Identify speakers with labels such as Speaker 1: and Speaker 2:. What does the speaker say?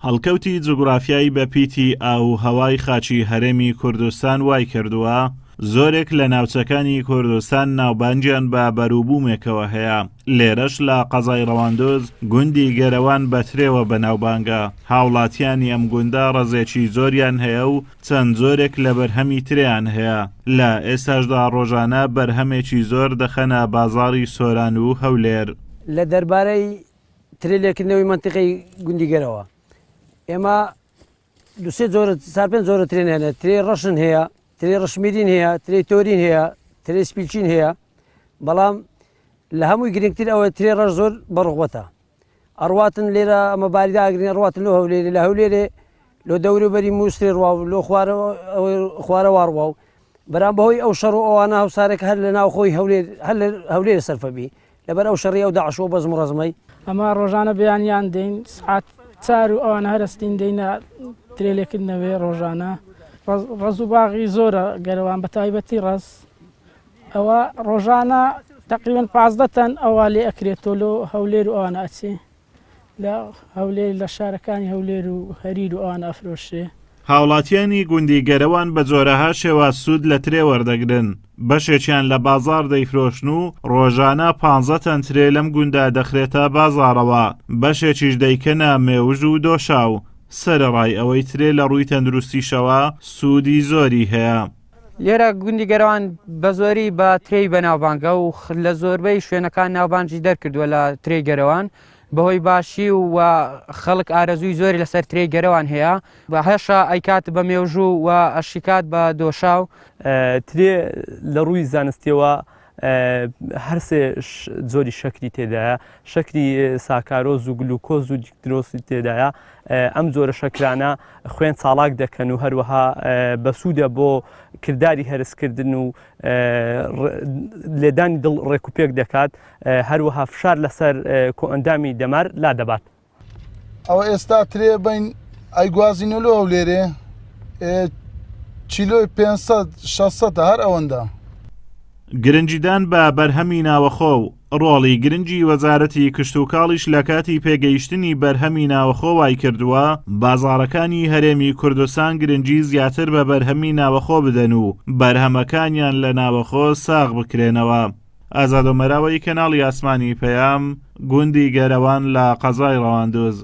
Speaker 1: هەڵکەوتی جوگرافیای بەپیتی ئاو و هەوای خاکی هەرێمی کوردستان وایکردووە زۆرێک لە ناوچەکانی کوردستان ناوبانگیان بە بەروبوومێکەوە هەیە، لێرەش لە قەزای ڕەواندوز گوندی گەرەوان بە ترێوە بەناوبانگە، هاوڵاتیانی ئەم گوندە ڕەزێکی زۆریان هەیە و چەند جۆرێک لە بەرهەمی ترێیان هەیە، لە ئێستاشدا ڕۆژانە بەرهەمێکی زۆر دەخەنە بازاڕی سۆران و هەولێر.
Speaker 2: لە دەربارەی ترێ لێکردنەوەی مەنتیقەی گوندی گەرەوە ئێمە دوسێ جۆرە چار پێنج جۆرە ترێن هەنە ترێ ڕەشن هەیە ترێ ڕشمیرین هەیە ترێ تۆرین هەیە ترێ سپیلچین هەیە بەڵام لە هەمووی گرنگتر ئەوە ترێ ڕەش زۆر بەڕغوەتە ئەڕواتن لێرە ئەمە باریدا ئەگرین ئەڕواتن لۆ هەولێرێ لە هەولێرێ لۆ دەوروبەری مووسرێ ڕوا و لۆ خوارەوە ڕوا و بەرام بەهۆی ئەو شەڕ و ئەوانە هەوسارێک هەر لە ناوخۆی هەولێر هەر لە هەولێر سەرفە بی لەبەر ئەو شەڕی ئەو داعش و بەزم و ڕەزمەی.
Speaker 3: ئەمە ڕۆژانە بەیانیان دێین سعات چار و ئەوانە هەرستین دێینە ترێ لێکردنەوەی ڕۆژانە ڕەز و باغی زۆرە گەرەوان بە تایبەتی ڕەز ئەوە ڕۆژانە تقریبا 15 تەن ئەوە لێ ئەکرێتەوە لۆ هەولێر و ئەوانە ئەچێ لە هەولێر لە شارەکانی هەولێر و هەریر و ئەوانە ئەفرۆشرێ.
Speaker 1: هاوڵاتیانی گوندی گەرەوان بە جۆرەها شێواز سوود لە ترێ وەردەگرن، بەشێکیان لە بازاڕ دەیفرۆشن و ڕۆژانە پانزە تەن ترێ لەم گوندە دەخرێتە بازاڕەوە، بەشێکیش دەیکەنە مێوژ و دۆشاو، سەرەڕای ئەوەی ترێ لە ڕووی تەندروستیشەوە سوودی زۆری هەیە.
Speaker 4: لێرە گوندی گەرەوان بە زۆری بە ترێی بەناوبانگە و لە زۆربەی شوێنەکان ناوبانگی دەرکردووە لە ترێی گەرەوان بەهۆی باشی و خەڵک ئارەزووی زۆری لەسەر ترێی گەرەوان هەیە بە هەشە ئەیکات بە مێوژوو و ئەشیکات بە دۆشاو.
Speaker 5: ترێ لە ڕووی زانستیەوە هەرسێ جۆری شەکری تێدایە، شەکری ساکارۆز و گلوکۆز و دیکترۆسی تێدایە، ئەم جۆرە شەکرانە خوێن چاڵاک دەکەن و هەروەها بەسوودە بۆ کرداری هەرسکردن و لێدانی دڵ ڕێکوپێک دەکات، هەروەها فشار لەسەر کۆئەندامی دەمار لادەبات.
Speaker 6: ئەوە ئێستا ترێ بین ئەیگوازینە لۆ هەولێرێ چیلۆی 500 600 هەر ئەوەندە.
Speaker 1: گرنگیدان بە بەرهەمی ناوەخۆ و ڕۆڵی گرنگی وەزارەتی کشتوکاڵیش لە کاتی پێگەیشتنی بەرهەمی ناوەخۆ وایکردووە بازاڕەکانی هەرێمی کوردستان گرنگی زیاتر بە بەرهەمی ناوەخۆ بدەن و بەرهەمەکانیان لە ناوەخۆ ساغ بکرێنەوە. ئازاد ئۆمەراوەی کەناڵی ئاسمانی پەیام، گوندی گەرەوان لە قەزای ڕەواندوز.